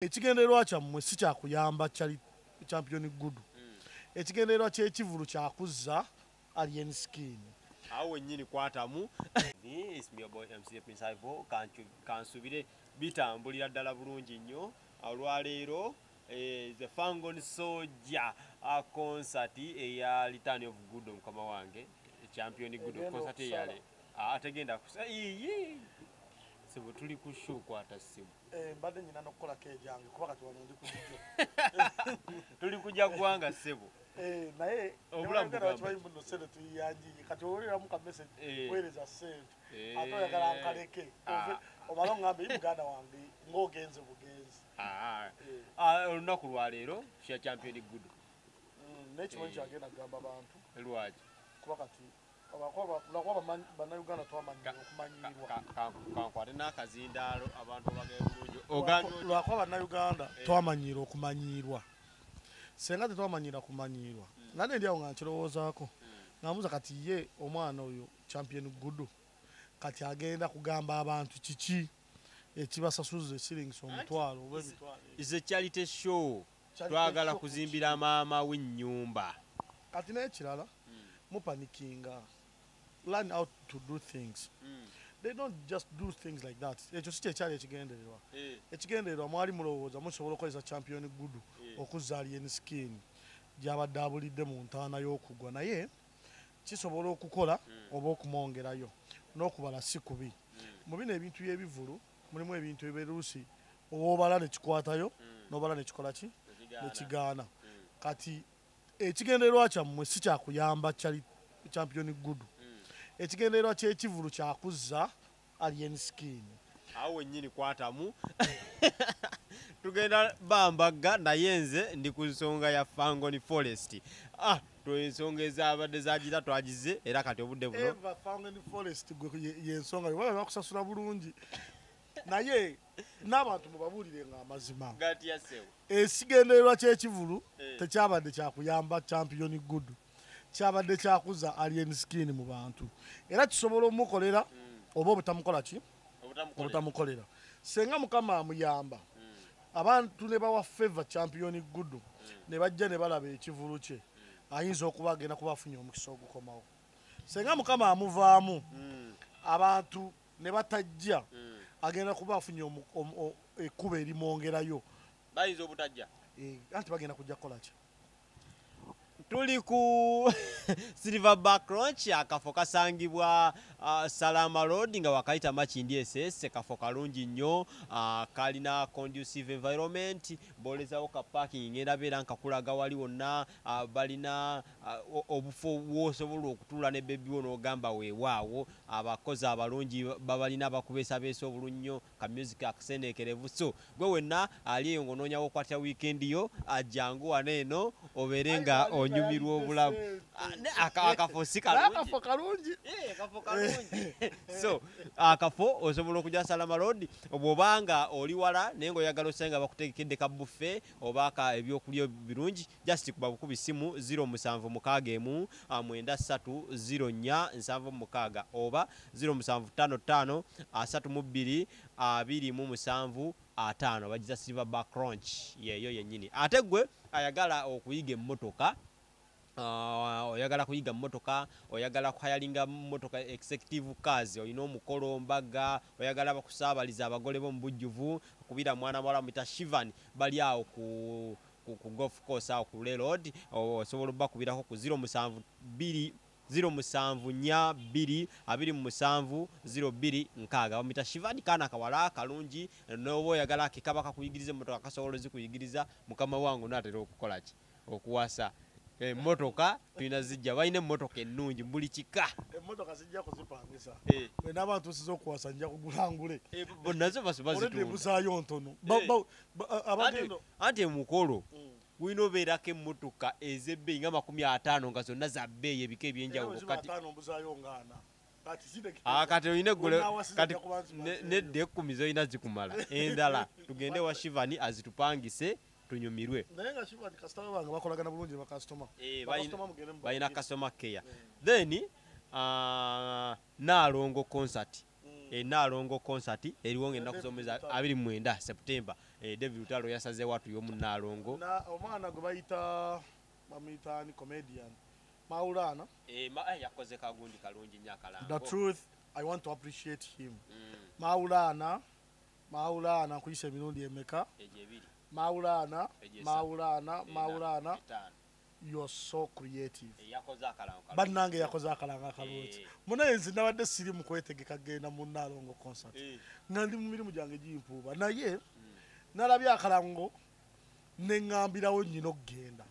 Ekigendererwa kyammwe si kyakuyamba Champion Gudu. Ekigendererwa ky'ekivulu kyakuzza Alien Skin. Awo wennyini kwatamu. It's your boy MC Prince Ivo. Kansubire bitambulira ddala bulungi nnyo. Olwaleero the Fangon Soldier concert eya Return of Gudu, mukama wange Champion Gudu, concert eyale ategenda kusa iyi sebo tuli ku show kwata simu. Mbadde nyina n'okukolako egyange kuba kati wano ndi ku jjo. Tuli kujja ggwanga ssebo. Naye obulamu bugamba mbuno ssente tuyiyanjiye kati owuliramu ka message weereza ssente ate oyagala nkaleke omala oŋŋambe yi muganda wange ng'ogenze bugenzi. Olunaku lwaleero kya Champion Gudu. N'ekimanyi kyagenda kugamba bantu. Lwaki? Kuba kati lwakuba bannayuganda twamanyira okumanyirwa. Kankwate n'akazindaalo abantu bagenda bulungi. Ogambye lwakuba bannayuganda twamanyira okumanyirwa. Senga tetwamanyira kumanyirwa. Nane ndi awo nga nkirowoozaako. Ngamuza kati ye omwana oyo Champion Gudu kati agenda kugamba abantu kiki ekibasasuza esiringisa omutwalo oba emitwalo. Is a charity show. Twagala kuzimbira maama w'ennyumba. Kati n'ekirala mupanikinga. Learn how to do things. They don't just do things like that. Ekyo si kyekyali ekigendererwa. Ekigendererwa mwali mulowooza musobola okukozesa Champion Gudu okuzza Alien Skin gy'abadde abulidde mu ntaana y'okugwa, naye kisobola okukola oba okumwongerayo n'okubala si kubi. Mu bino ebintu by'ebivulu mulimu ebintu ebiruusi owoobala ne kikwatayo n'obala ne kikola ki ne kigaana. Kati ekigendererwa kyammwe si kyakuyamba Champion Gudu. Ekigendererwa ky'ekivulu kyakuzza Alien Skin. Awo wennyini kwatamu. Tugenda bambagga naye nze ndi ku nsonga ya Fangone Forest. Ensonga ezabadde zagira twagize era kati obudde buno. Eva Fangone Forest y'ensonga baba bakusasula bulungi. Naye n'abantu mubabuulire nga amazima. Ekigendererwa ky'ekivulu tekyabadde kyakuyamba Champion Gudu. Kyabadde kyakuza Alien Skin mu bantu. Era kisobola omukolera oba obutamukola ki? Obutamukolera. Senga Mukama amuyamba. Abantu ne bawa favor Champion Gudu ne bajja ne balaba ekivulu kye. Ayinza okuba agenda kuba afunye omukisa ogukomawo. Senga Mukama amuvaamu abantu ne batajja agenda kuba afunye ekkubo erimwongerayo. Bayinza obutajja? Anti bagenda kujja kukola ki? Tuli ku Silverback Ranch, akafo kasangibwa Salama Road nga wakayita Makindye SS, kafo kalungi nnyo, kalina conducive environment, bolezawo ka parking ngenda beera nkakulaga wali wonna, balina obufo w'osobola okutuula ne baby wo n'ogamba weewaawo, abakozi abalungi babalina bakubeesabeesa obulunnyo, ka music akasendeekerevu. So gwe wenna ali eyo ng'onoonyawo okwatira weekend yo, jangu wano eno obeere nga onyumirwa obulamu. Akafo si kalungi. Akafo kalungi. Akafo kalungi. So akafo osobola okujja Salama Road bw'obanga oli wala naye ng'oyagala osanga bakutegekedde ka buffet oba ka ebyokulya birungi, just kuba bukubi simu 0761 93 04 76 oba 0755 32 27 5 bagiza Silverback Ranch yeyo yennyini. Ate gwe ayagala okuyiga emmotoka, oyagala kuyiga mmotoka, oyagala kuhayalinga mmotoka executive cars, olina omukolo mbaga, oyagala bakusaabaliza abagole bo mu bujjuvu, kubira mwana muwala muyita Shivan, bali awo ku golf course awo ku Road, osobola obbakubirako ku 072 0742 27 02 6. Bamuyita Shivan, kaana kawala kalungi, n'oba oyagala ke kaba kakuyigiriza emmotoka kasobola ozikuyigiriza. Mukama wange naatera okukola ki? Okuwasa. Emmotoka tulina zijja, balina emmotoka ennungi buli kika. Emmotoka zijja kuzipangisa. Bwe naaba ntuusiza okuwasa nja kugula ngule. Nazo bazitunda. Ebuzaayo ntono. Anti emukolo gulina obeerako emmotoka ez'ebbeeyi nga 50 nga zonna za bbeeyi ebika ebyenjawulo. Kati mbuzaayo ngaana. Kati olina eggule kati nedda 10 z'olina zikumala. Endala tugende wa Shivani azitupangise tunyumirwe. Naye nga Shivani kasitoma bange bakolagana bulungi ne bakasitoma. Balina customer care. Then Naalongo concert. Naalongo concert eriwo ng'ennaku z'omwezi 29 September. David Lutalo yasaze watu y'omunaalongo. Na omwana gwe bayita bamuyita ni comedian Maulana. Yakoze kagundi kalungi nnyo akalango. The truth, I want to appreciate him. Maulana, Maulana nkuyisa emirundi emeka? Egyo ebiri. Maulana, Egyo esatu. Maulana, Ena, Maulana, etaano. You're so creative. Yakoze akalango kalungi. Bannange yakoze akalango akalungi. Munaye nze nabadde siri mu kwetegeka kugenda mu Nnaalongo concert. Nga ndi mu mirimu gyange gimpuuba, naye nalabye akalango ne ŋŋambirawo nnyina okugenda.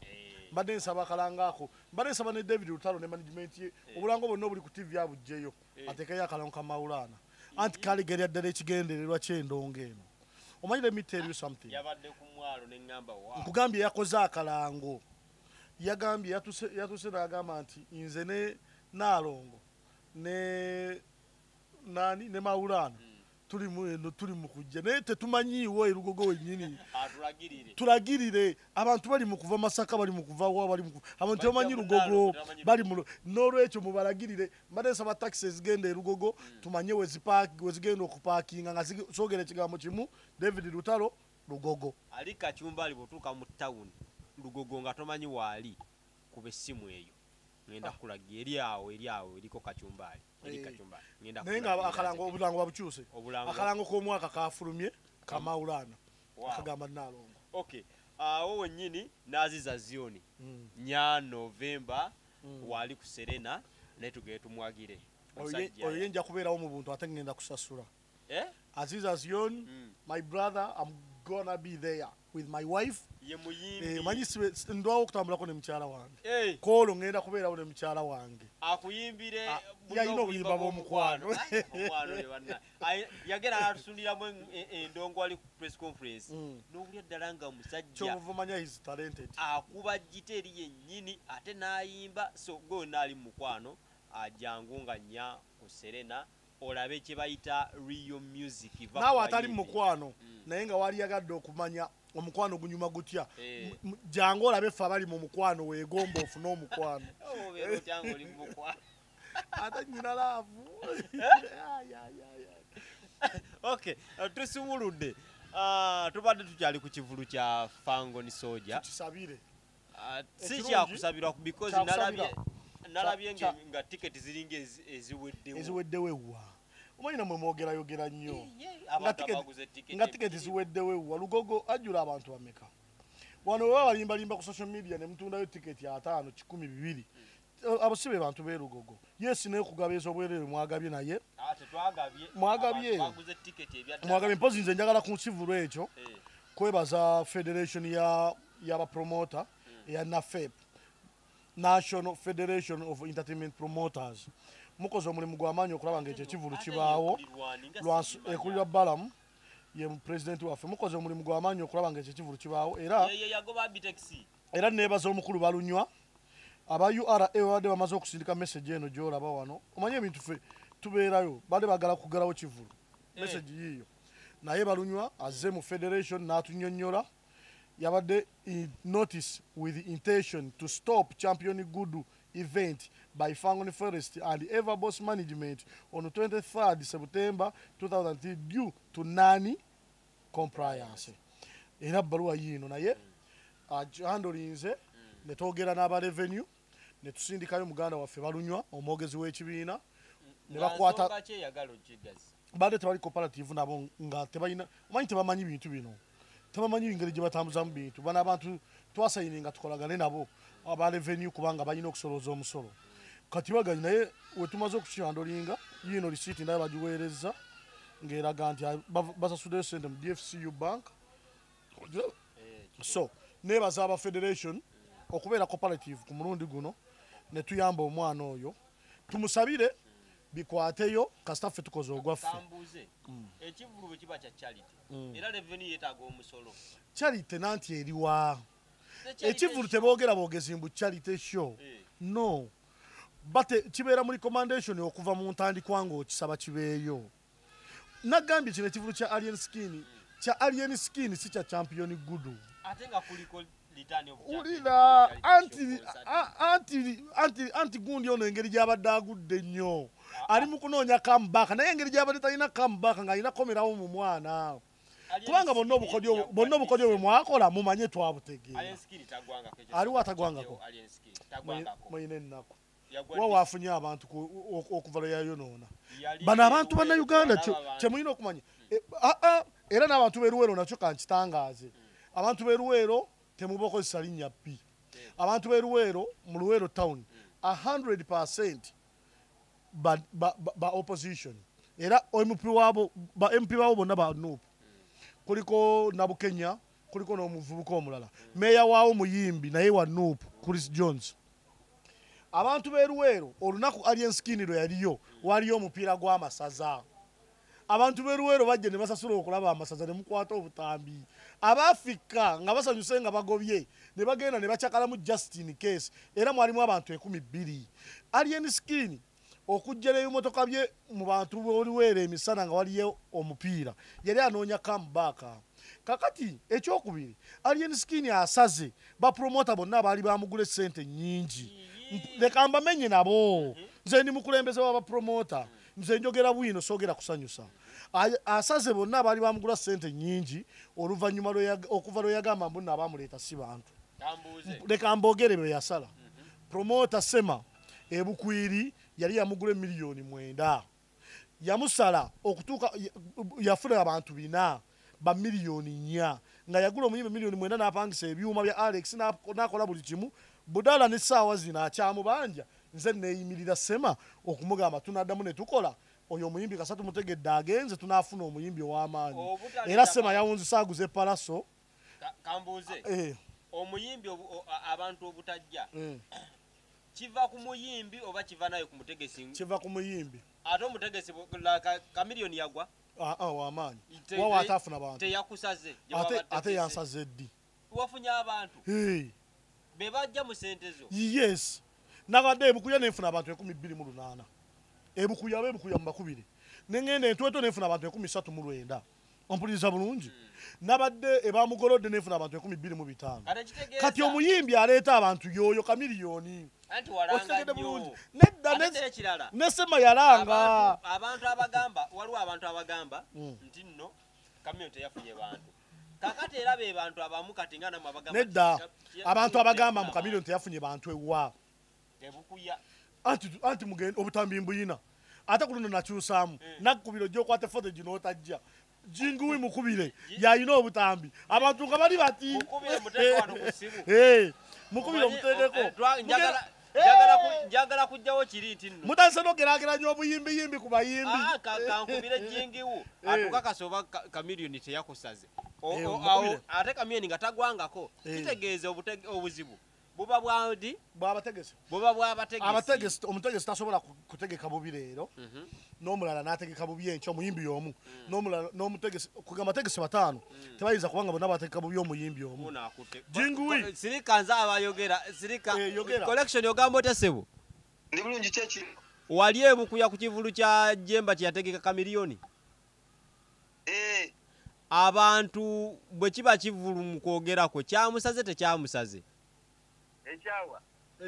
Mbadde nsaba akalango ako, mbadde nsaba ne David Lutalo ne management ye, obulango bwonna obuli ku TV abuggyeyo, ateekeyo akalango ka Maulana. Anti kaligerya ddala ekigendererwa ky'endongo eno. Omanyi, let me tell you something. Yabadde ku mwalo ne ŋŋamba wa. Nkugambye yakoze akalango. Yagambye yatuse n'agamba nti nze ne Naalongo ne nani ne Maulana tuli mu eno, tuli mu kujja, naye tetumanyiiwo erugogo wennyini. Atulagirire. Tulagirire. Abantu bali mu kuva Masaka, bali mu kuva wa, bali mu kuva abantu Bajja tebamanyi mu Lugogo, Naalongo, tebamanyi. Bali mu n'olwekyo mubalagirire. Mbadde nsaba taxi ezigenda erugogo tumanye wezigenda okupaakinga nga soogera ekigambo kimu, David Lutalo Lugogo. Ali Kacumba ali bw'otuuka mu tawuni Lugogo nga tomanyi waali, kuba essimu eyo ngenda kulaga eri awo, eri awo eriko Kacumbaali, eri Kacumbaali. Ngenda Naye nga kulagira akalango nze. Obulango babukyuse. Obulango. Akalango k'omwaka kafulumye ka Maulana. Wow. Akagamba Nnaalongo. Okay, awo wennyini n'Aziza Zioni 4 November waali ku Serena, naye tugende tumwagire. Omusajja Oyo ye nja kubeerawo mu buntu ate ngenda kusasula. Eh? Aziza Zion, my brother, I'm gonna be there with my wife. Ye muyimbi. Manyi ndwawo okutambulako ne mukyala wange. Koolo ngenda kubeerawo ne mukyala wange. Akuyimbire Ah, bulina yalina obuyimba obuyimba bw'omukwano. bw'omukwano. Ai, omukwano oyo banna. Ai, yagenda n'atusundiramu endongo ali ku press conference. N'owulira ddala nga musajja Ky'obuva omanya is talented. Akuba gita eri yennyini ate n'ayimba. So gwe wonna ali mu mukwano, ajangu nga 4 ku Serena olabe kye bayita real music. Va Naawe ku atali mu bayimbi. mukwano naye nga waliyagadde okumanya omukwano gunyuma gutya, jangu olabe ffe abali mu mukwano, weegomba ofune omukwano. Oh, obeera otya ng'oli mu mukwano? Ate nyina love. Ay, ay, ay, ay. Okay, tusumuludde. Tubadde tukyali ku kivulu kya Fangone Soldier. Tukisabire. Si Ekirungi, kyakusabirwa because kyakusabira. nalabye nga tiketi ziringa eziweddewo. Eziweddewo ewa? Omanyi namwe mwogerayogera nnyo. Abantu abaguze tiketi Nga tiketi ebbiri. ziweddewo ewa? Lugogo ajjula abantu bameka? Wano bwe babalimbalimba ku social media ne mutundayo tiketi 50, 1,000, 2,000. Abo si be bantu b'e Lugogo. Yes, naye okugaba ez'obwereere mwagabye naye. Ah, tetwagabye. Mwagabye. Abantu baguze tiketi ebya ddala. Mwagabye. Mpozi nze njagala ku nkivulu ekyo kwebaza federation y'abapromota eya NAFEP, National Federation of Entertainment Promoters. Mukoze omulimu gw'amaanyi okulaba ng'ekyo ekivulu Ate kibaawo. ekulirwani nga sigimanyi. Ekulirwa Balamu ye pulezidenti waffe. Mukoze omulimu gw'amaanyi okulaba ng'ekyo ekivulu kibaawo era Ye yagoba Abitex. Era neebaza omukulu Balunywa. Aba URA babadde bamaze okusindika message eno gy'olaba wano. Omanyi ebintu ffe tubeerayo, badde baagala kuggalawo kivulu. Message yiiyo, naye Balunywa azze mu federation n'atunnyonnyola. Yabadde notice with intention to stop Champion Gudu event by Fangone Forest and Everboss Management on 23rd September 2003 due to non compliance. Era bbaluwa yiino, naye ahandolinze ne twogera n'aba revenue ne tusindikayo muganda waffe Balunywa, omwogezi w'ekibiina, ne bakwata. Nsonga ki eyagala okigazi? Badde tebali cooperative nabo, nga tebalina, omanyi tebamanyi bintu bino, tebamanyi engeri gye batambuzamu bintu. Bano abantu twasayininga tukolagane nabo aba revenue kubanga balina okusolooza omusolo. Kati baganyi, naye wetumaze okukihandolinga, yiino risiiti nayo bagiweereza ng'eraga nti basasuddeyo sente mu DFCU Bank. So nebaza aba federation okubeera cooperative ku mulundi guno ne tuyamba omwana oyo. Tumusabire bikwateyo, kasita ffe tukoze ogwaffe. Kambuuze, ekivulu bwe kiba kya charity, era revenue yeetaaga omusolo? Charity nanti eriwa? Ekivulu teboogera boogezi mbu charity show. No, but kibeera mu recommendation okuva mu ntandikwa ng'okisaba kibeeyo. Nagambye kino ekivulu kya Alien Skin, kya Alien Skin, si kya Champion Gudu. Ate nga kuliko return of champion Wulira, charity anti show concert. Anti gundi ono engeri gy'abadde agudde ennyo, ali mu kunoonya comeback, naye engeri gy'abadde talina comeback ng'alina komerawo mu mwana. Kubanga bonna obukodyo bwe mwakola mumanye twabutegeera. Aliwo atagwangako. Muyina ennaku. Wa wafunye abantu okuva lwe yayonoona. Bano abantu bannayuganda kye mulina okumanya. Era n'abantu b'e Luweero nakyo kankitangaaze. Abantu b'e Luweero temubakozesa linnya bbi. Abantu b'e Luweero mu Luweero town 100% ba opposition. Era MP waabo ba MP baabo bonna ba NUP. Kuliko Nabukenya, kuliko n'omuvubuka omulala. Meeya waawo muyimbi naye wa NUP, Chris Jones. Abantu b'e Luweero olunaku Alien Skin lwe yaliyo waliyo omupiira gw'amasaza. Abantu b'e Luweero bajja ne basasula okulaba amasaza ne mukwata obutambi. Abaafrika nga basanyuse nga bagobye ne bagenda ne bakyakalamu just in case. Era mwalimu abantu 2000. Alien Skin okujja n'ebimotoka bye mu bantu b'e Luweero emisana nga waliyo omupiira yali anoonya comeback. Kakati ekyokubiri Alien Skin asaze bapromota bonna abaali bamugula essente nnyingi. Leka mbamenye nabo. Nze ndi mukulembeze w'abapromota. Nze njogera bwino soogera kusanyusa. Asaze bonna abaali bamugula ssente nnyingi oluvannyuma okuva lwe yagamba mbu nno abamuleeta si bantu. Leka mbogere bwe yasala. Promota Sema Ebukwiri yali yamugula 9,000,000. Yamusala okutuuka yafuna abantu 4 ba 4,000,000 nga yagula omuyimbi 9,000,000 n'apangisa ebyuma bya Alex n'akola buli kimu. Budala n'essaawa zino akyamubanja. Nze neeyimirira Sema okumugamba tunaddamu ne tukola oyo omuyimbi kasatu mutegedde agenze tunaafuna omuyimbi ow'amaanyi. Era Sema yawunzisa aguze Palaso. Kambuuze omuyimbi abantu obutajja kiva ku muyimbi oba kiva naye ku mutegesi? Kiva ku muyimbi. Ate omutegesi Chameleone yagwa w'amaanyi wawa ataafuna bantu. Teyakusaze. Ate yansaze ddi? Wafunye abantu be bajja mu ssente zo. Yes. Nabadde Ebukuya nenfuna abantu 2008. Ebukuya ab'Ebukuya mubakubire. Ne ngenda Entwetwe nenfuna abantu 39. Ompuliriza bulungi. Nabadde ebamugolodde nenfuna abantu 2005. Kati omuyimbi aleeta abantu yoyo Chameleone. Anti walanga nnyo. Nedda ne Sema yalanga. Abantu abagamba waliwo abantu abagamba nti nno Chameleone teyafunye bantu. Kakati era be bantu abamu kati nga namwe abagamba. Nedda abantu abagamba mu Chameleone teyafunye bantu ewa. Ebukuya. Anti mugende obutambi mbuyina. Ate ku luno nakyusaamu. Nakkubira ojja okwata footage n'otajja. Jinguwi mukubire yalina obutambi. Abantu nga bali bati. Mukubire muteeko wano ku ssimu. Mukubire omuteekeko. Njagala kujjawo kiri nti nno. Mutandise n'ogeraageranya obuyimbiyimbi ku bayimbi. Kankubire Jingiwu. Atukakasa oba Chameleone teyakusaze. Ate Chameleone nga tagwangako. Kitegeeza obuzibu. Buba bwadi bw'abategesi. Buba bw'abategesi. Abategesi omutegesi tasobola kutegeka bubi leero. N'omulala n'ategeka bubi enkya omuyimbi omu. N'omulala n'omutegesi kugamba abategesi 5 tebayinza kubanga bonna bategeka bubi omuyimbi omu. Jinguwi. Sirika nze abayogera sirika. Collection ogamba otya ssebo? Ndi bulungi kyeki? Wali Ebukuya ku kivulu kya Jemba kye yategeka Chameleone? Abantu bwe kiba kivulu mu kwogerako kyamusaze tekyamusaze?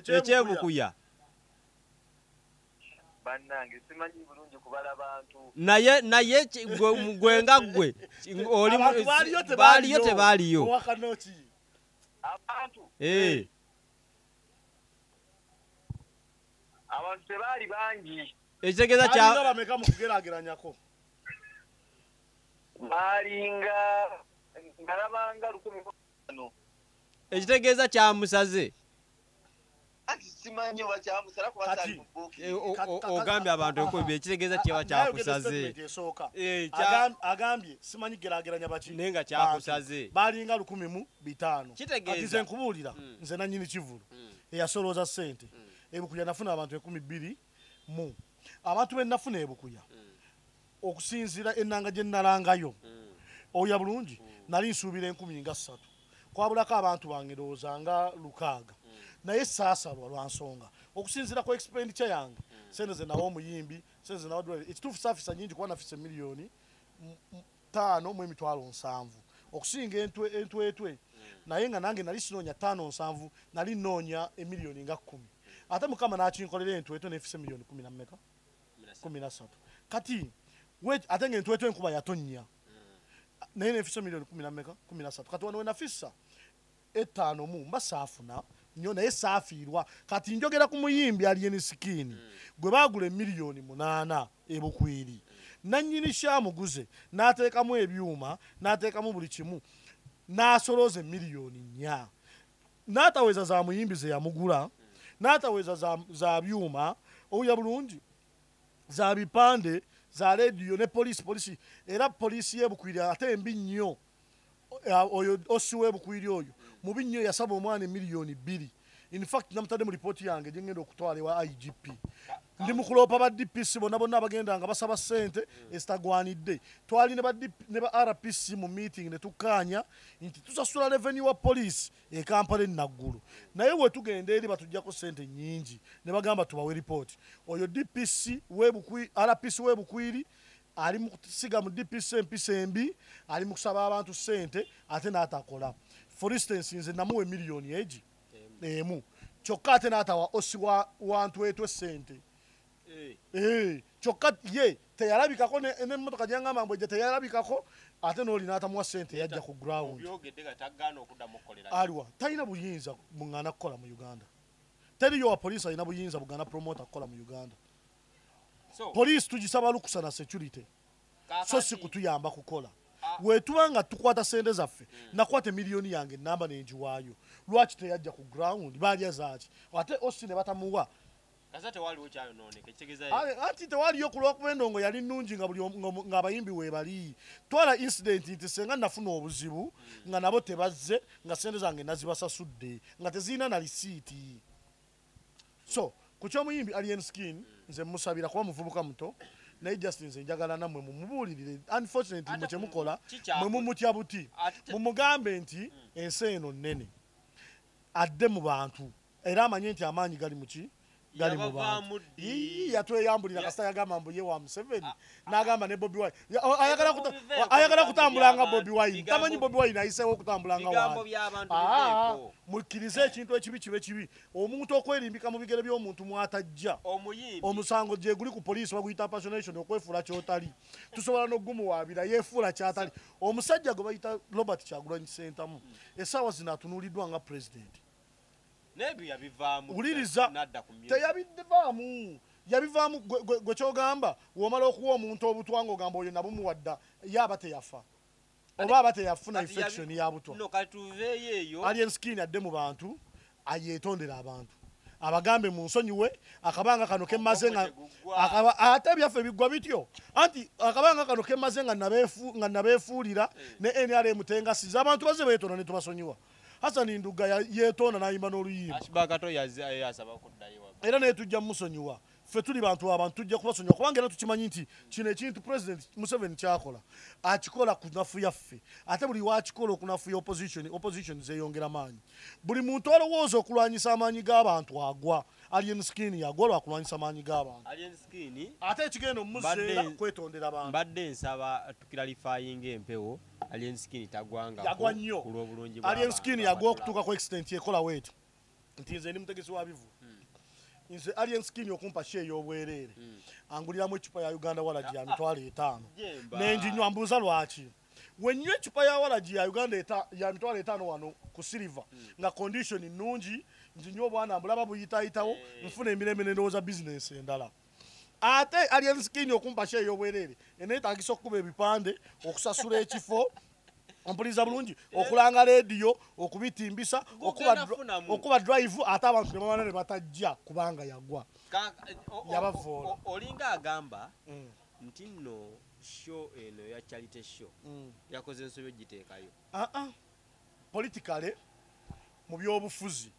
Ekyebukuya. Bannange simanyi bulungi kubala bantu. Naye gwe nga ggwe oli baaliyo tebaaliyo. Abantu. Abantu tebaali bangi. Ekitegeeza kya bameka mu kugeraageranyako. Baalinga nalabanga 1500. Ekitegeeza kyamusaze. Anti simanyi oba kyamusala kuba saali mu booking. Ogambye abantu ekumi ekitegeeza kiba kyakusaze. Agambye simanyi geraageranya baki. Naye nga kyakusaze. Baalinga 1500. Kitegeeza. Nze nkubuulira nze nannyini kivulu eyasolooza ssente. Ebukuya nafuna abantu 2000 mu. Abantu be nafuna Ebukuya okusinziira ennanga gye nalangayo. Oya bulungi nali nsuubira 1003. Kwabulako abantu bange ndowooza nga 6. Naye saasalwa lwa nsonga okusinziira ku expenditure yange sente ze nawa omuyimbi sente ze nawa ekituufu saafisa nnyingi kuba nafisa 5,700,000 okusinga entwetwe naye nga nange nali sinoonya 5,700 nali nnoonya 10 nga 10 ate Mukama n'akinkolera entwetwe nefisa 10 13 kati ate nga entwetwe enkuba yatonnya. Naye nenfisa miliyoni 13. Kati wano wenafisa 5 mu mba saafuna nnyo, naye saafiirwa. Kati njogera ku muyimbi Alien Skin gwe baagula emiliyoni 8 ebukwiri, nannyini kyamuguze n'ateekamu ebyuma n'ateekamu buli kimu n'asolooza emiliyoni 4, n'ataweza za muyimbi ze yamugula, n'ataweza za byuma owulira bulungi, za bipande, za rediyo ne poliisi. Era poliisi y'ebukwiri ate embi nnyo, oyo osi w'ebukwiri oyo mubi nnyo, yasaba omwana emiliyoni 2. In fact namutadde mu ripooti yange gye ngenda okutwala ewa IGP. Ndi mu kuloopa ba DPC bonna bonna abagenda nga basaba ssente ezitagwanidde. Twali ne ba RPC mu meeting ne tukkaanya nti tusasula revenue wa poliisi e Kampala e Naggulu, naye we tugenda eri batuggyako ssente nnyingi ne bagamba tubawe ripooti. Oyo DPC w'ebukwiri, RPC w'ebukwiri ali mu kusiga mu DPC empisa embi, ali mu kusaba abantu ssente ate n'atakola. For instance nze namuwa emiliyoni egi emu, kyokka ate n'atawa osi wa Ntwetwe ssente. Kyokka ye teyalabikako n'emmotoka gyangamba mbu ejja teyalabikako, ate n'oli n'atamuwa ssente yajja ku ground. Aliwa talina buyinza buŋŋaana kukola mu Uganda. Teriyo wa poliisi alina buyinza bugaana promoter kukola mu Uganda. Poliisi tugisaba lukusa na security, so si kutuyamba kukola. Wetuba nga tukwata ssente zaffe, nakwata emiliyoni yange namba nenjiwaayo, lwaki teyajja ku ground? Baalya zaaki? Ate osi ne batamuwa. Anti tewaliyo ku lw'okuba endongo yali nnungi nga buli ng'abayimbi weebali. Twala incident nti senga nafuna obuzibu nga nabo tebazze, nga ssente zange nazibasasudde nga tezirina na lisiiti. So ku ky'omuyimbi Alien Skin nze musabira kuba muvubuka muto, naye just nze njagala nammwe mumubuulirire. Unfortunately mwe kyemukola mwe mumutya buti, mumugambe nti ensi eno nnene, adde mu bantu era amanye nti amaanyi gali muki, gali mu bantu. Yatweyambulira kasita yagamba mbu ye wa Museveni, n'agamba ne Bobi Wine ayagala kutambula nga Bobi Wine. Tamanyi Bobi Wine ayiseewo okutambula nga waani. Mukkirize ekintu ekibi kibe kibi. Omuntu okwerimbika mu bigere by'omuntu mw'atajja, omusango gye guli ku poliisi baguyita impersonation, okwefuula ky'otali. Tusobola n'okugumuwaabira yeefuula ky'atali. Omusajja gwe bayita Robert Kyagulanyi Ssentamu essaawa zino atunuuliddwa nga pulezidenti. Wuliriza, teyabivaamu, yabivaamu. Gwe kyogamba womala okuwa omuntu obutwa ng'ogamba oyo nabumuwadda, ye aba teyafa oba aba teyafuna infection ya butwa. Alien Skin adde mu bantu, ayeetondera abantu, abagambe mu nsonyiwe akabanga kano kemaze nga ate byaffe biggwa bityo. Anti akabanga kano kemaze nga nabeefuulira ne NRM tengasiza abantu bazze beetonda ne tubasonyiwa. Hassan Nduga yeetonda n'ayimba n'oluyimba. Era naye tujja musonyiwa. Ffe tuli bantu abantu tujja kubasonyiwa kubanga era tukimanyi nti kino ekintu President Museveni kyakola akikola ku nafu yaffe, ate buli wakikola okunafuya opposition zeeyongera maanyi. Buli muntu alowooza okulwanyisa amaanyi g'abantu agwa. Alien Skin yagwa lwakulwanyisa amaanyi g'abantu. Ate ekigenda omumuseera kwetondera abantu. Mbadde nsaba tukiralifayinga empewo. Alien Skin tagwanga yagwa nnyo. Alien Skin yagwa okutuuka ku extent ekola weetu nti nze ndi mutegesi wa bivu. Nze Alien Skin okumpa share y'obwereere, anguliramu eccupa ya Uganda walagi ya 5,000 nenjinywa. Mbuuza lwaki wenywa eccupa ya walagi ya Uganda ya 5,000 wano ku Silver nga condition nnungi, njinywa obwana mbulaba buyitayitawo, nfuna emirembe nendowooza bizinensi endala. Ate Alien Skin okumpa share y'obwereere eneetagisa okukuba ebipande, okusasula ekifo, ompuliza bulungi, okulanga rediyo, okubitimbisa, okuba drive, ate abantu ne bamala ne batajja kubanga yagwa. Yabavoola. Olinga agamba nti nno show eno ya charity show yakoze ensobi ogiteekayo. Politically mu byobufuzi,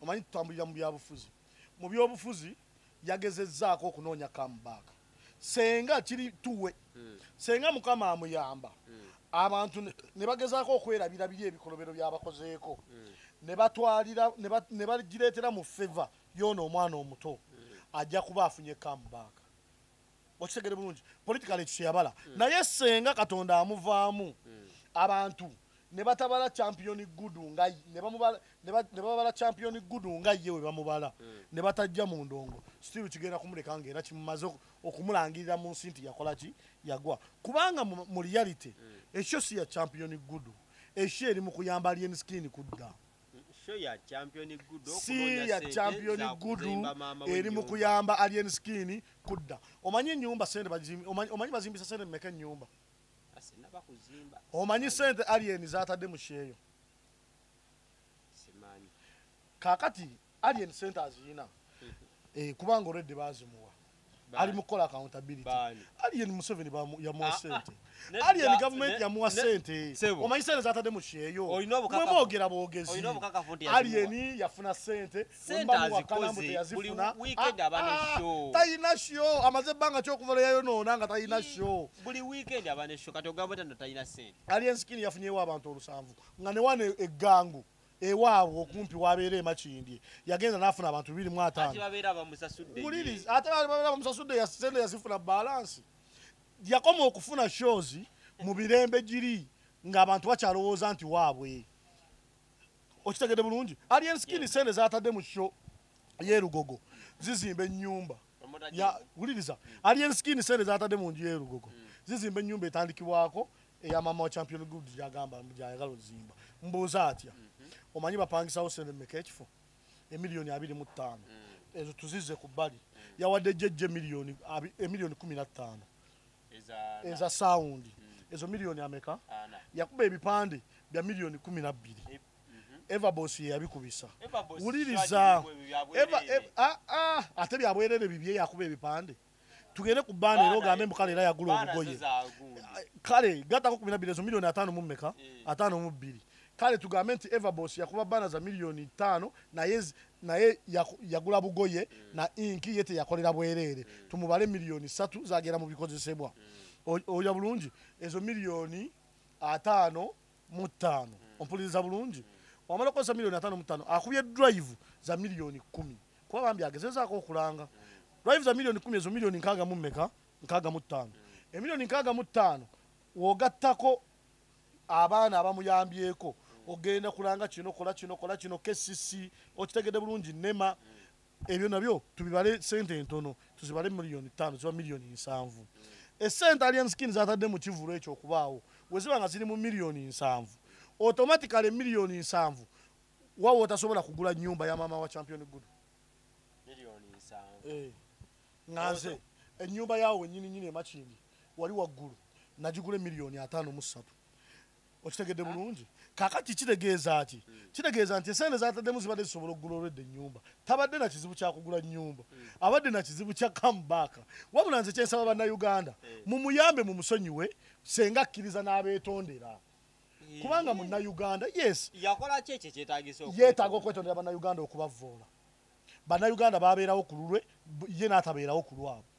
omanyi tutambulira mu byabufuzi. Mu byobufuzi yagezezzaako okunoonya comeback. Senga kiri tuwe, senga Mukama amuyamba, abantu ne bagezaako okwerabira biri ebikolobero by'abakozeeko, ne batwalira ne bagireetera mu favor y'ono omwana omuto, ajja kuba afunye comeback. Okitegere bulungi, politically ekyo kyeyabala. Naye senga Katonda amuvaamu, abantu Ne batabala Champion Gudu nga ne bamubala, ne babala Champion Gudu nga ye we bamubala, ne batajja mu ndongo. Still kigenda kumuleka nga era kimumaze okumulangirira mu nsi nti yakola ki, yagwa. Kubanga mu reality ekyo si ya Champion Gudu, ekyo eri mu kuyamba Alien Skin kudda. Show ya Champion Gudu, si ya Champion Gudu, eri mu kuyamba Alien Skin kudda. Omanyi ennyumba sente omanyi bazimbisa sente mmeka ennyumba? Omanyi sente Alien zatadde mu sheeyo? Simanyi. Kaakati Alien sente aziyina, kubanga already bazimuwa. Ali mu kukola accountability. Alien Museveni yamuwa sente. Alien government yamuwa sente. Omanyi sente zatadde mu sheeyo? Mwe mwogera bwogezi. Alien yafuna sente. Sente azikoze. Buli weekend aba ne show. Talina show. Amaze ebbanga ky'okuva yayonoona nga talina show. Buli weekend aba ne show. Kati ogamba otya nti talina sente? Alien Skin yafunyewo abantu 7 nga ne wano eggangu ewaabwe okumpi wabeera e Makindye yagenda n'afuna abantu 25. Ate babeera bamusasudde. Wuliriza, ate babeera bamusasudde, sente yazifuna balance. Yakoma okufuna shows mu birembe giri ng'abantu bakyalowooza nti waabwe. Okitegedde bulungi? Alien Skin sente zaatadde mu show y'e Lugogo zizimba ennyumba. Wuliriza, Alien Skin sente zaatadde mu nju y'e Lugogo zizimba ennyumba etandikibwako eya mama wa Champion Gudu gy'agamba gy'ayagala ozimba. Mbuuza atya? Omanyi bapangisawo sente mmeka ekifo? Emiliyoni 25. Ezo tuzizze ku bbali. Yawadde jjejje emiliyoni 15 eza sound. Ezo miliyoni ameka? Yakuba ebipande bya miliyoni 12. Everboss ye yabikubisa. Wuliriza. Ate byabwerere bibye yakuba ebipande. Tugende ku band era ogambe mbu kale era yagula obugoye. Kale gattako 12 ezo miliyoni 5 mu mmeka? 52. Kale tugambe nti Everboss yakuba bana za miliyoni 5 naye yagula bugoye na inki ye teyakolera bwereere. Tumubale miliyoni 3 zagera mu bikozesebwa. Oya bulungi ezo miliyoni 55. Ompuliriza bulungi. Wamala okukozesa miliyoni 55 akubye drive za miliyoni 10. Kuba bambi agezezaako okulanga. Drive za miliyoni 10 ezo miliyoni 6 mu mmeka? 65. Emiliyoni 65 wogattako abaana abamuyambyeko ogenda kulanga kino kola kino kola kino KCC okitegedde bulungi nema ebyo nabyo tubibale sente entono tuzibale miliyoni 5 ziba miliyoni 7. Esente Alien Skin zatadde mu kivulo ekyo okubaawo weziba nga ziri mu miliyoni 7 automatically miliyoni 7 wawo otasobola kugula nnyumba ya mama wa Champion Gudu miliyoni 7. Nganze ennyumba yawe nyini nyini e Makindye wali waggulu nagigula miliyoni 53. Okitegedde bulungi? Kaakati kitegeeza ki? Kitegeeza nti esente zaataddemu zibadde zisobola okugula olwedde ennyumba. Tabadde na kizibu kya kugula nnyumba, abadde na kizibu kya comeback. Wabula nze kyensaba Bannayuganda, mumuyambe mumusonyiwe senga akkiriza n'abeetondera. Kubanga munnayuganda, yes, yakola ki ekyo ekyetaagisa yeetaaga okwetondera Bannayuganda okubavvoola. Bannayuganda babeerawo ku lulwe, ye n'atabeerawo ku lwabwe.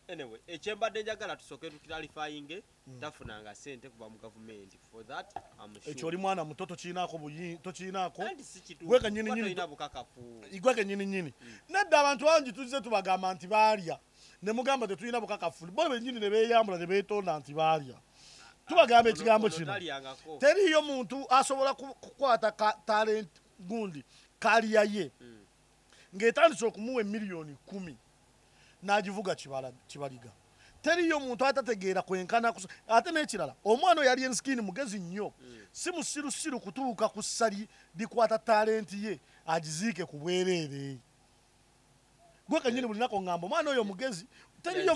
Anyway, ekyembadde njagala tusooke tuclarifyinge, tafunanga sente kuva mu gavumenti. For that, I'm sure. Ekyo oli mwana muto tokiinaako tokiinaako. Anti si kituufu, Gwe kennyini kuba nnyini tolina bukakafu. Gwe kennyini nnyini. Nedda abantu bangi tuzze tubagamba nti baalya. Ne mugamba tetulina bukakafu. Bo bennyini ne beeyambula ne beetonda nti baalya. Tubagamba ekigambo Ono kino. talyangako. Teriiyo muntu asobola kukwata talent gundi kaliya ye. Ng'etandise okumuwa emiliyoni 10 n'agivuga kibaliga. Teriiyo muntu atategeera kwenkana ate n'ekirala omwana oyo Alien Skin mugezi nnyo. Si musirusiru kutuuka ku ssali likwata talenti ye agiziike ku bwereere. Gwe kennyini buli lunaku ŋŋamba omwana oyo mugezi. Teriiyo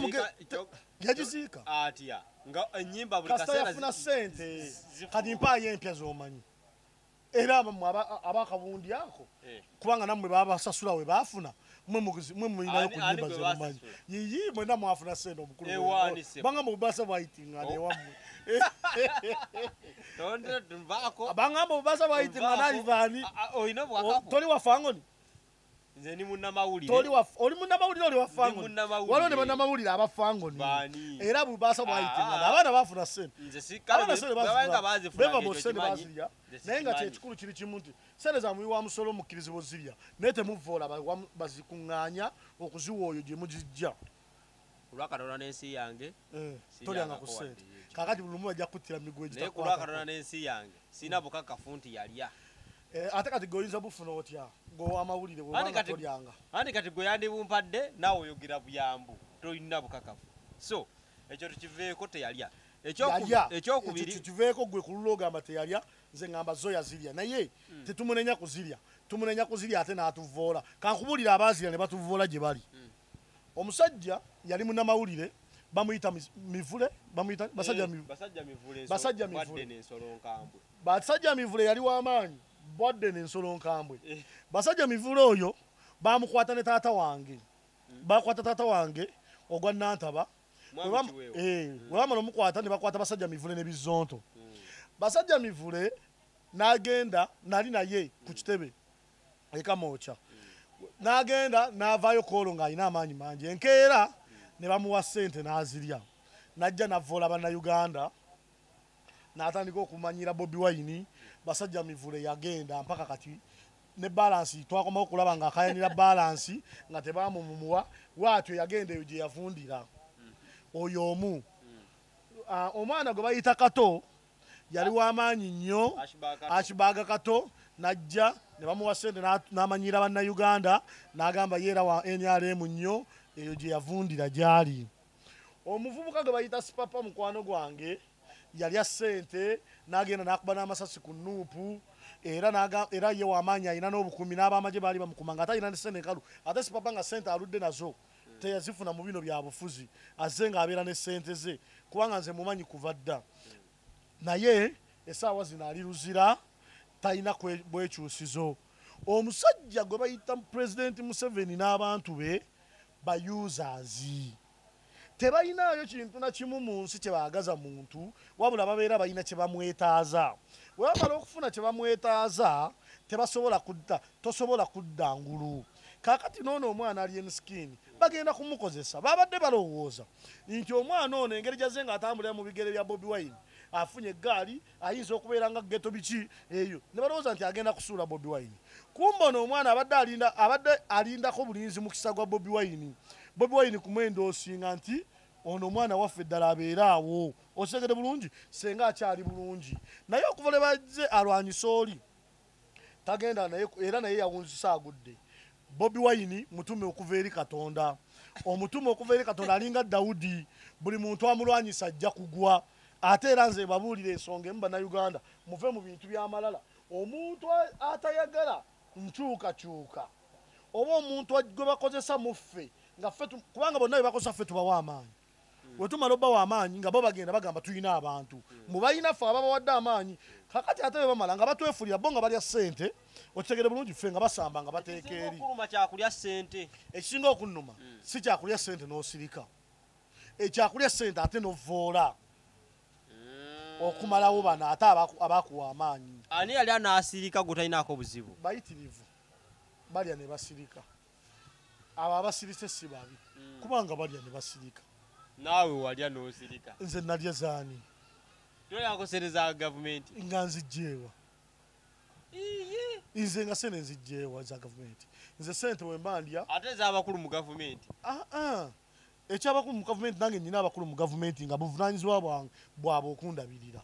yagiziika. Atya nga ennyimba buli Kasita kaseera yafuna ssente. Kati mpaayo empya z'omanyi. Era abamu abakabundi ako kubanga nammwe babasasula we baafuna mwe mulinayo ku Ani nnyimba gwe ze mumanyi. basasula? Yiyi mwenna mwafuna ssente omukulu Ewaani ssebo. Banga mu bubasa bwayitingana ewammwe. Tonde nvaako. Bangamba obubasa bwayitingana Nvaako. Ivan. Olina obwakafu? Toli wa Fangoni? Nze ndi munnamawulire. Toli wa oli munnamawulire oli wa Fangoni? Ndi munnamawulire. Waliwo ne bannamawulire aba Fangoni. Baani? Era bubasa bwayitingana. Abaana baafuna ssente. Nze si Abaana kale ssente bwe bazifuna. babanga baazifuna Beva ng'ekyo bo ssente kimanyi. bazirya. Nze si Naye nga kimanyi. kyekikulu kiri kimu nti ssente za muwi wa musolo mukkirizibwa ozirya. Naye temuvvoola bazikuŋŋaanya okuziwa oyo gye mugijja. Olwa Katonda n'ensi yange, Tolyanga ku siryangako ssente. wadde ekyo. Kakati buli lumu bajja kuttira migwe Naye ku lwakatonda n'ensi yange sina bukakafu nti yalya. Ate kati gwe oyinza bufuna otya ng'owamawulire bw'obanga tolyanga? Anti kati gwe yandibumpadde naawe oyogera buyambu, tolina bukakafu. So ekyo tukiveeko, teyalya. Ekyokubiri, kiveeko gwe ku lulwo ogamba teyalya, nze ngamba zo yazirya, naye tetumunenya kuzirya, tumunenya kuzirya ate n'atuvoola. Kankubuulira abaazirya ne batuvoola gye bali. Omusajja yali munnamawulire bamuyita Mivule, bamuyita Basajja Mivule. Basajja Mivule. Basajja Mivule yali w'amaanyi bwadde n'ensolo nkambwe. Basajja Mivule oyo bamukwata ne taata wange, bakwata taata wange ogwa Nantaba. Bwe bamala omukwata ne bakwata Basajja Mivule ne Bizonto. Basajja Mivule n'agenda, nali naye ku kitebe ekamokya, n'agenda n'avaayo koolo ng'alina amaanyi mangi. Enkeera ne bamuwa ssente n'azirya, n'ajja n'avvoola Bannayuganda, n'atandika okumanyira Bobi Wine. Basajja Mivule yagenda mpaka kati ne balance twakomawo okulaba ng'akayanira balance nga tebamumumuwa. Bwatyo yagenda, eyo gye yavundira. Oyo omu. Omwana gwe bayita Kato yali w'amaanyi nnyo, Akibaga Kato, najja ne bamuwa ssente n'amanyira Bannayuganda, n'agamba yeera wa NRM nnyo, eyo gye yavundira gy'ali. Omuvubuka gwe bayita Sipapa, mukwano gwange, yalya ssente n'agenda n'akuba n'amasasi ku NUP, era era ye w'amaanyi, alina n'obukuumi n'abamagye baali bamukuma nga ate alina ne ssente enkalu. Ate Sipapa nga ssente aludde nazo, teyazifuna mu bino bya bufuzi, azze ng'abeera ne ssente ze, kubanga nze mumanyi kuva dda. Naye essaawa zino ali Luzira, talina bwekyusizo. Omusajja gwe bayita Pulezidenti Museveni n'abantu be ba users, tebalinayo kintu na kimu mu nsi kye baagaza muntu, wabula babeera balina kye bamwetaaza. Bwe bamala okufuna kye bamwetaaza, tebasobola kudda, tosobola kudda ngulu. Kaakati noono omwana Alien Skin bagenda kumukozesa. Babadde balowooza nti omwana ono engeri gyazze ng'atambulira mu bigere bya Bobi Wine, afunye eggaali, ayinza okubeera nga ghetto biki eyo, ne balowooza nti agenda kusuula Bobi Wine. Kumba ono omwana abadde alinda, abadde alindako bulinzi mukisa gwa Bobi Wine, Bobi Wine kumwendoosinga nti ono omwana waffe ddala abeere awo, okitegede bulungi, senga akyali bulungi. Naye okuva lwe bazze alwanyisa oli tagenda naye, era naye yawunzisa agudde. Bobi Wine mutume okuva eri Katonda, omutume okuva eri Katonda alinga Dawudi, buli muntu amulwanyisa ajja kugwa. Ate era nze babuulira ensonga emu, Bannayuganda, muve mu bintu by'amalala. Omuntu atayagala nkyukakyuka oba omuntu gwe bakozesa mu ffe nga ffe kubanga bonna be bakozesa ffe tubawa amaanyi, bwe tumala obbawa amaanyi nga bo bagenda bagamba tulina abantu mu balina ffe ababawadde amaanyi. Kakati ate bwe bamala nga batwefulira bo nga balya ssente, okitegere bulungi, ffe nga basamba nga bateeka eri. Okuluma kyakulya ssente. Ekisinga okunnuma si kyakulya ssente n'osirika, ekyakulya ssente ate novoola okumalawo bano ate abakuwa amaanyi. Ani yali anaasirika gwe talinaako buzibu? Bayitirivu balya ne basirika. Abo abasirise si babi, kubanga balya ne basirika. Naawe walya n'osirika. Nze nalya zaani? Tolyako ssente za gavumenti? Nga nzijjeewa nze? Nga sente nzijjeewa za gavumenti? Nze sente wemba ndya Ate ez'abakulu mu gavumenti? Ah, ah. Ekyabakulu mu gavumenti, nange nnyina abakulu mu gavumenti nga buvunanyizibwa bwange bwabwe okundabirira.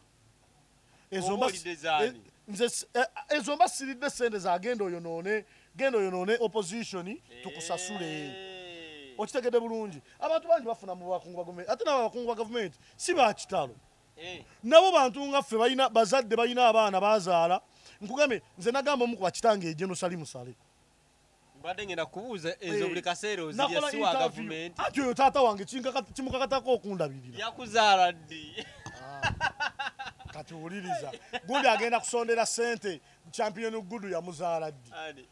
Ezo Oba olidde zaani? Nze ezo mba siridde sente zagenda oyonoone, genda oyonoone opposition tukusasule. Okitegedde bulungi? Abantu bangi bafuna mu bakungu ba gavumenti, ate nabo abakungu ba gavumenti si bakitalo. Nabo bantu nga ffe, balina bazadde, balina abaana bazaala. Nkugambye, nze nagamba omu ku bakitange ejeno Sali Musale. Mbadde ngenda kubuuza ezo. Buli kaseera ozirya? Nakola Si wa interview. gavumenti. Ati oyo taata wange, kimukakatako okundabirira. Yakuzaala ddi? Kati wuliriza, gundi agenda kusondera sente Champion Gudu, yamuzaala ddi? Ani?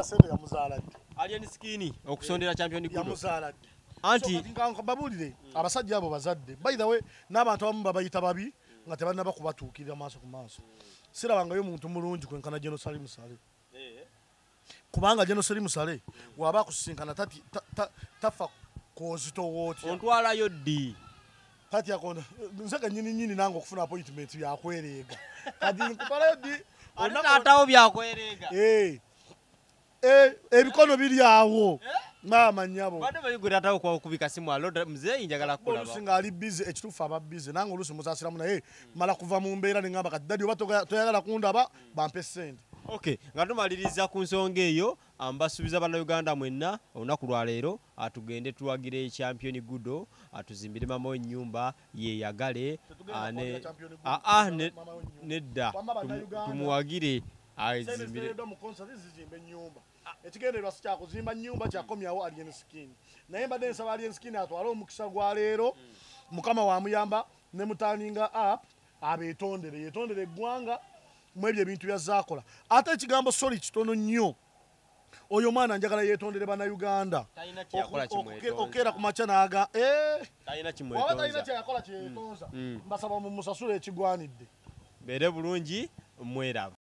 Sente yamuzaala ddi? Alien Skin okusondera Champion Gudo? Yamuzaala ddi? Anti So kati nga babuulire, abasajja abo bazadde. By the way, n'abantu abamu babayita babi nga tebannaba kubatuukirira maaso ku maaso. Sirabangayo muntu mulungi kwenkana General Salim Saleh, kubanga General Salim Saleh waba akusisinkana tafa kozitowa otya. Ontwalayo ddi? Tatya kona nze kenyini nyini nange okufuna appointment byakwereega. Kati nkutwalayo ddi? Ate taatawo byakwereega. Eh. Ebikono biri awo, maama nnyabo. Badde manyi gwe taatawo kwa kubika simu, alo muzeeyi, njagala Oluusi kukulaba. ng'ali busy, ekituufu aba busy, nange oluusi musaasiramu, naye mala kuva mu mbeera ne ŋŋamba, kati daddy, oba toyagala kundaba, bampe ssente. Okay, nga tumaliriza ku nsonga eyo, mbasuubiza Bannayuganda mwenna, olunaku lwaleero tugende tuwagire Champion Gudo, atuzimbire mama ennyumba yeyagale. Tetugenda kuwagira Champion Gudo, mama w'ennyumba. Nedda. Wamma Bannayuganda. Tumuwagire Sente azimbire. ziteereddwa mu concert zizimba ennyumba. Ekigendererwa si kyakuzimba nnyumba, kyakomyawo Alien Skin, naye mbadde nsaba Alien Skin atwale omukisa gwa leero, Mukama wamuyamba ne mutaninga up, abeetondere, yeetondere eggwanga mu ebyo ebintu byazaakola. Ate ekigambo sorry kitono nnyo. Oyo omwana njagala yeetondere Bannayuganda. Talina kyeyakola kimwetonza. Okeera ku makya n'aga Talina waba talina kimwetonza. kyeyakola kyeyetonza, mbasaba mumusasule ekigwanidde. Beere bulungi, mweraba.